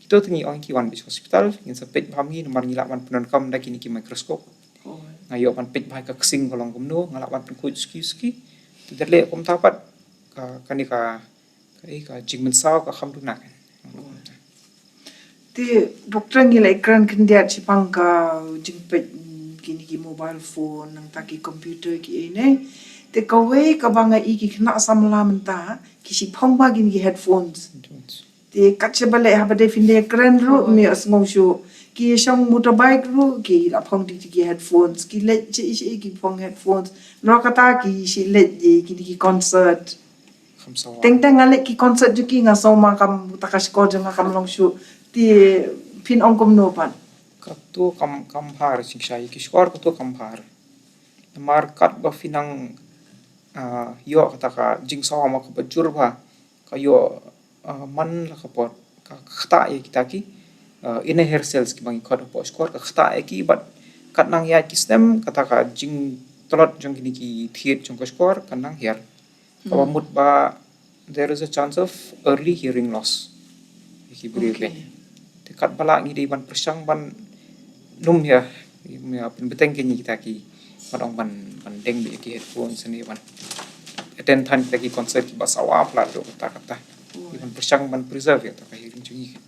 Kito te ngi ong ki wan beit hospital, ngin sa peit bha ma ngi namar ngi lah ban pyndonkam da kine ki microscope. Nga ïoh ban peit bha ka ksing ka long kumno, nga lah ban pynkhuid suki suki. Te da leh kumta pat ka, kane ka, ka, eh, ka jingmynsaw ka kham duna kan. Te doctor, ngi la ïakren khyndiat shaphang ka jingpeit, mm, kine ki mobile phone, nangta ki computer ki ei ne. Te kawei kaba nga i ki khynnah samla mynta ki shim phong bha kine ki headphones. Te kat shaba leh haba dei phin dei kren ruh me sngew shuh. Ki shong motorbike ruh ki la phong di ki headphones, ki leit shi shi ki phong headphones. Nalor kata ki shi leit ïa kine ki concert. Teng teng nga leh ki concert jong ki nga sngew ma kam, ta ka shkor jong nga kam long shuh. Te phin ong kumno pat? Kato kam, kam bha re, shisha ïa ki shkor kato kam bha re. Namar kat ba phi nang, ah, ïoh kata ka jingsawa ma kaba jur bha, ka ïoh, ah, man la ka por ka ktah ïa kita ki, ah, inner hair cells kiba ngi khot hapoh shkor, ka ktah ïa ki bad kat nang ïa ki snem kata ka jingtlot jong kine ki thied jong ka shkor ka nang hiar. Kaba mut ba there is a chance of early hearing loss. Ki briew. Te kat ba lah ngi dei ban pyrshang ban nym ïa, nym ïa pynbteng kine kita ki, ban ong ban, ban deng beit ki headphones ne ban attend than kita ki concert kiba sawa palat ruh kata kata. Ngi ban pyrshang ban preserve ïa kata ka hearing jong ngi.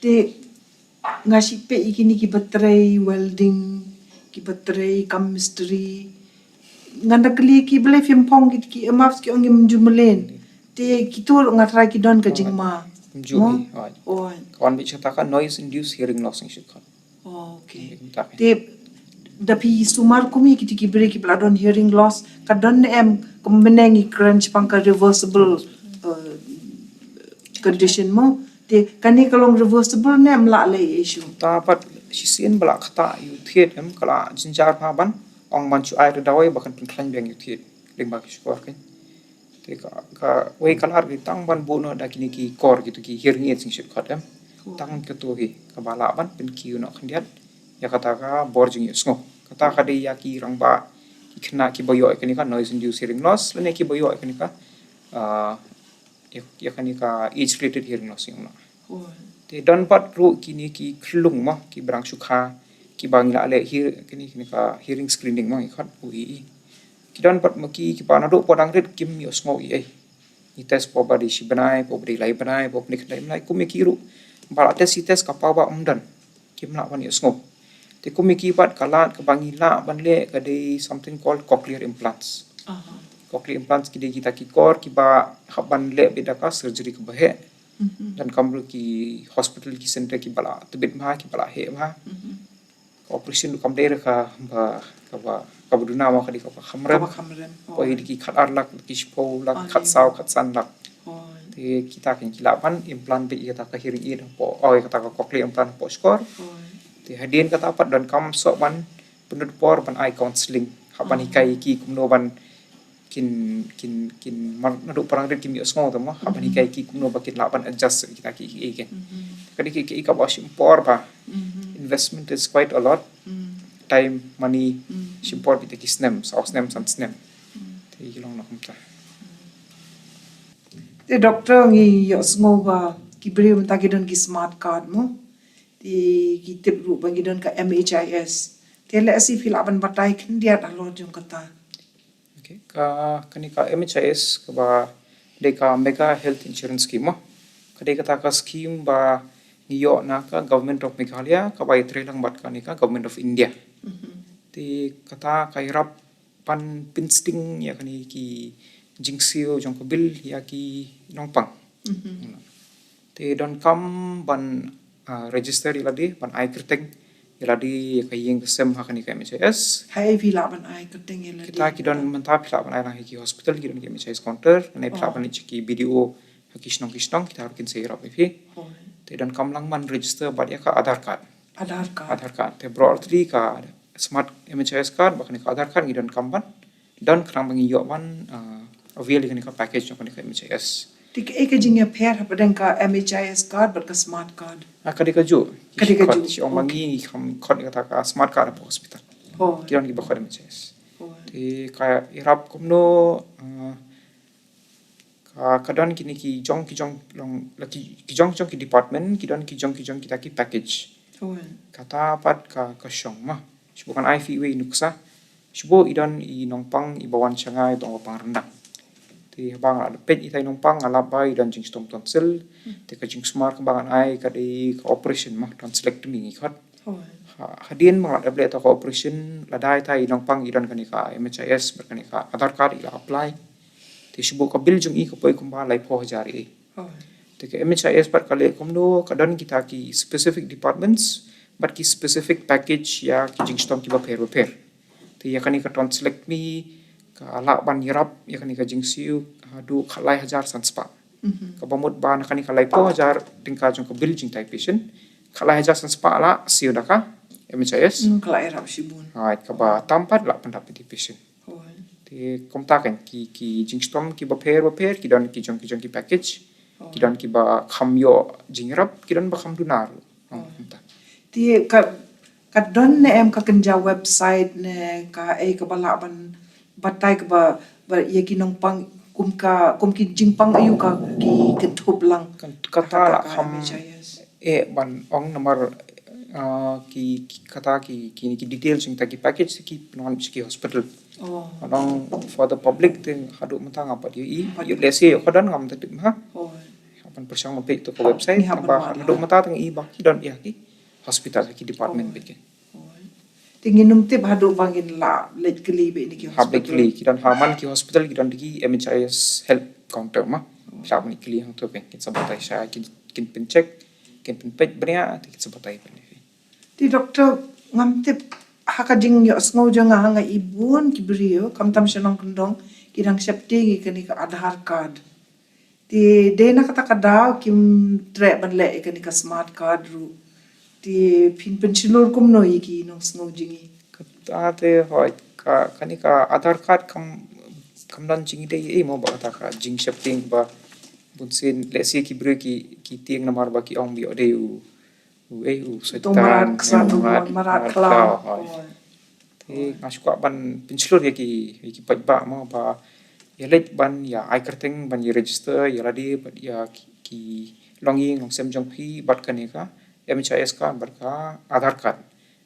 Te nga shu peit ïa kine kiba trei welding, kiba trei kam mistri. Ngan da kylli ki balei phim phong ki, ki earmuffs, ki ong ngim ju mlien. Te kito ruh nga tharai ki don ka jingma. Kumjuh hi. Ka wan beit kata ka noise induced hearing loss ngi shu khot. Te da phi sumar kum ïa kito ki briew kiba la don hearing loss, ka don ne em, ka mynne ngi kren shaphang ka reversible, eh, condition mo. Te kane ka long reversible ne em lah leh issue? Ta pat shisien ba la ktah ïa u thied em ka la jynjar bha ban ong ban shu ai da dawai ba kan pynkhlaiñ biang ïa u thied lyngba ki shkor kein. Te ka, kawei ka lad ka dei tang ban buh noh da kine ki kor kito ki hearing aids ngi shu khot em. Tang kato hi kaba lah ban pynkiew noh khyndiat ïa kata ka bor jingïohsngew. Kata ka dei ïa ki rangbah, ki khynnah kiba ïoh ïa kane ka noise induced hearing loss lane kiba ïoh ïa kane ka, ah, ïa, ïa kane ka age related hearing loss ngi ong. Te don pat ruh kine ki khyllung mo, kiba dang shu kha, kiba ngi la leh hear-, kine, kine ka hearing screening mo ngi khot, u E E. Ki don pat mo ki, kiba naduh ba dang rit kim ïohsngew ei ei. Ngi test pynban dei shi bnai, pynban dei lai bnai, pynban dei khyndai bnai, kum ïa ki ruh ba la test shi test ka paw ba ym don. Kim lah ban ïohsngew. Te kum ïa ki pat ka lad kaba ngi lah ban leh ka dei something called cochlear implants. Cochlear implants ki dei kita ki kor kiba hap ban leh beit da ka surgery kaba heh. Donkam ruh ki hospital, ki center kiba la tbit bha, kiba la heh bha. Operation ruh kam dei re ka ba, ka ba, ka ba duna mo, ka dei ka ba kham rem. Ka ba kham rem. Poi da ki khat ar lak, ki shiphew lak, khat saw, khat san lak. Te kita ki lah ban implant beit ïa kata ka hearing aid hapoh, oh, ïa kata ka cochlear implant hapoh shkor. Te hadien kata pat donkam soh ban pynlut por ban ai counselling. Hap ban hikai ki kumno ban kin, kin, kin, mar naduh parangrit kim ïohsngew te mo, hap ban hikai ki kumno ba kin lah ban adjust kita ki, ki, ki. Ka dei ki, ki, ka ba shim por ba. Investment is quite a lot. Time, money, shim por beit ki snem, saw snem, san snem. Te ki long na kumta. Te doctor, ngi ïohsngew ba ki briew mynta ki don ki smart card mo. Te ki tip ruh ba ngi don ka M H I S. Te lehse phi lah ban batai khyndiat halor jong kata. Okay, ka, kane ka M H I S kaba dei ka Mega Health Insurance Scheme mo. Ka dei kata ka scheme ba ngi ïoh na ka Government of Meghalaya, kaba ïatrei lang bad kane ka Government of India. Te kata ka ïarap ban pynsting ïa kane ki jingsiew jong ka bill ïa ki nongpang. Te donkam ban, ah, register ïa lade, ban ai kyrteng ïa lade ïa ka ïing ka sem ha kane ka M H I S. Haei phi lah ban ai kyrteng ïa lade? Kita ki don mynta, phi lah ban ai lang ha ki hospital, ki don ki M H I S counter, ne phi lah ban leit sha ki B D O ha ki shnong ki shnong, kita ruh kin sa ïarap ïa phi. Te donkam lang ban register bad ïa ka Aadhaar card. Aadhaar card. Aadhaar card. Te baroh artylli ka smart M H I S card bad kane ka Aadhaar card ngi donkam ban don khnang ba ngin ïoh ban, ah, avail ïa kane ka package jong kane ka M H I S. Te kaei ka jingïapher hapdeng ka M H I S card bad ka smart card? Ah, ka dei kajuh. Ka dei kajuh. Shu ong ma ngi kham khot ïa kata ka smart card hapoh hospital. Ki don kiba khot M H I S. Te ka ïarap kumno, ah, ka, ka don kine ki jong, ki jong long, la ki, ki jong, jong ki department, ki don ki jong, ki jong kita ki package. Kata pat ka, ka shong ma. Shu buh ngan ai phi iwei i nuksa. Shu buh i don i nongpang iba wan sha nga iba ong ba pang ryndang. Te haba nga la peit ïa ita i nongpang nga lap ba i don jingshitom tonsil. Te ka jingsumar kaba ngan ai ka dei ka operation ma, tonsillectomy ngi khot. Ha, hadien ba nga la dep leh ïa ka operation, lada ita i nongpang i don kane ka M H I S bad kane ka Aadhaar card i la apply. Te shu buh ka bill jong i ka poi kumba laiphew hajar ei. Te ka M H I S pat ka leh kumno, ka don kita ki specific departments bad ki specific package ïa ki jingshitom kiba pher bapher. Te ïa kane ka tonsillectomy ka lah ban ïarap ïa kane ka jingsiew haduh khatlai hajar san spah. Kaba mut ba na kane ka laiphew hajar tyngka jong ka bill jingtai patient, khatlai hajar san spah la siew da ka M H I S. Ka la ïarap shibun. Hooid, kaba tam pat la pyndap ïa ki patient. Te kumta kan ki, ki jingshitom kiba pher bapher ki don ki jong, ki jong ki package. Ki don kiba kham ïoh jingïarap, ki don ba kham duna ruh. Kumta. Te ka, ka don ne em ka kynja website ne kaei kaba lah ban batai kaba, ba ïa ki nongpang kum ka, kum ki jingpang aïu ka ki kynthup lang? Kata la kham eh ban ong namar, ah, ki, ki kata ki, ki, ki details jong kita ki package ki pynwan sha ki hospital. Ngan ong for the public te haduh mynta ngam pat ïohi. Ïoh lehse ïoh ka don ngam tip ha. Hap ban pyrshang ban peit to ka website, ba haduh mynta tang i ba ki don ïa ki hospital ki department beit ki. Te ngin ym tip haduh ba ngin la leit kylli beit na ki hospital. Hap leit kylli, ki don ha man ki hospital ki don ki M H I S help counter ma. Hap leit kylli hangto beit kin sa batai shai, kin, kin pyncheck, kin pynpeit bniah te kin sa batai beit. Te doctor, ngam tip, ha ka jingïohsngew jong nga, nga i bun ki briew, khamtam sha nongkyndong, ki dang sheptieng ïa kane ka Aadhaar card. Te dei na kata ka daw kim treh ban leh ïa kane ka smart card ruh. Te phin pynshlur kumno ïa ki nongsngew jong ngi? Kata te hooid, ka, kane ka Aadhaar card kam, kam don jingïadei ei mo bad kata ka jingsheptieng ba bunsien lehse ki briew ki, ki tieng namar ba ki ong ba ïoh dei u u, eh, u Soitan, mrad, eh, mrad, mrad khlaw. Te nga shu kwah ban pynshlur ïa ki, ïa ki paidbah mo ba ïa leit ban ïa ai kyrteng ban ïa register ïa lade bad ïa ki, ki longïing longsem jong phi bad kane ka M H I S card bad ka Aadhaar card.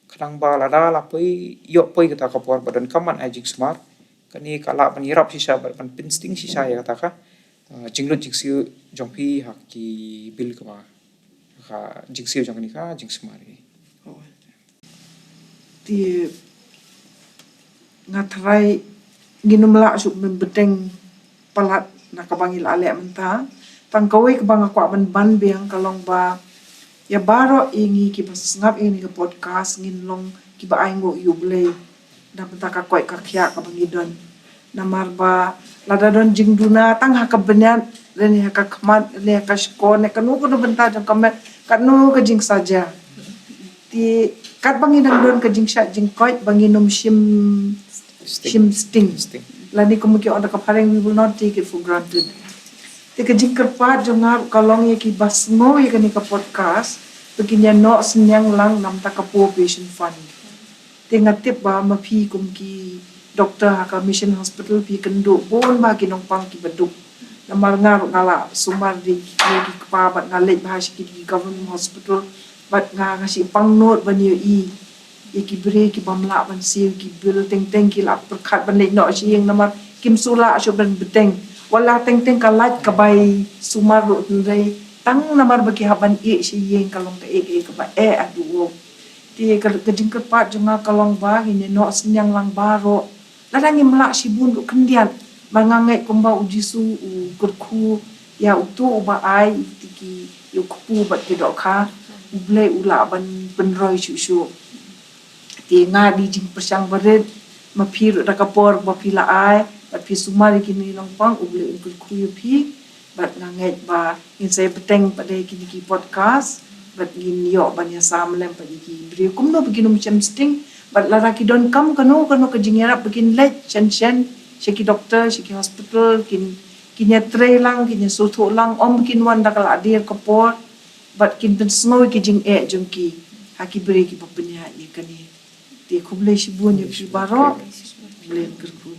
Khnang ba lada la poi, ïoh poi kata ka por ba donkam ban ai jingsumar, kane ka lah ban ïarap shisha bad ban pynsting shisha ïa kata ka, eh, jinglut jingsiew jong phi ha ki bill kaba ka jingsiew jong kane ka jingsumar. Te nga tharai ngin ym lah shuh ban bteng palat na kaba ngi la leh mynta. Tang kawei kaba nga kwah ban ban biang ka long ba ïa baroh ïa ngi kiba sngap ïa kane ka podcast ngin long kiba ainguh ïa U Blei na bynta ka koit ka khiah kaba ngi don. Namar ba lada don jingduna tang ha ka bniat lane ha ka khmat lane ha ka shkor ne kano kano bynta jong ka met, kano ka jingsaja. Te katba ngi dang don ka jingshah jingkoit ba ngin ym shim shim sting. Lane kumba ki ong da ka phareng, we will not take it for granted. Te ka jingkyrpad jong nga ruh ka long ïa kiba sngew ïa kane ka podcast ba kin ïa noh synñiang lang na bynta ka Poor Patient Fund. Te nga tip ba ma phi kum ki doktor ha ka Mission Hospital phi kynduh bun ba ki nongpang kiba duk. Namar nga ruh nga la sumar da ki kmie ki kpa bad nga leit bha sha ki government hospital bad nga, nga shu pang nud ban ïohi ïa ki briew ki bym lah ban siew ki bill, teng teng ki la pyrkhat ban leit noh sha ïing namar kim shu lah shuh ban bteng. Wat la teng teng ka lait ka bai sumar ruh hynrei tang namar ba ki hap ban ïeh sha ïing ka long kaei kaei kaba eh haduh. Te ka, ka jingkyrpad jong nga ka long ba ngin ïa noh synñiang lang baroh. Lada ngim lah shibun ruh khyndiat, ba nga ngeit kumba U Jisu u kyrkhu ïa uto uba ai, te ki ïoh kpu bad ki dohkha, U Blei u lah ban pynroi shuh shuh. Te nga dei jingpyrshang barit, ma phi ruh da ka por ba phi la ai bad phi sumar ïa kine nongpang, U Blei un kyrkhu ïa phi. Bad nga ngeit ba ngin sa ïa bteng pat da kine ki podcast bad ngin ïoh ban ïa sam lem pat ïa ki briew kumno ba kin ym shim sting. Bad lada ki donkam kano kano ka jingïarap ba kin leit shen shen sha ki doktor, sha ki hospital, kin, kin ïa trei lang, kin ïa sngewthuh lang, ym ba kin wan da ka la dier ka por. Bad kin pynsngew ïa ki jingeh jong ki ha ki briew kiba pynïaid ïa kane. Te khublei shibun ïa phi baroh. Khublei kyrkhu.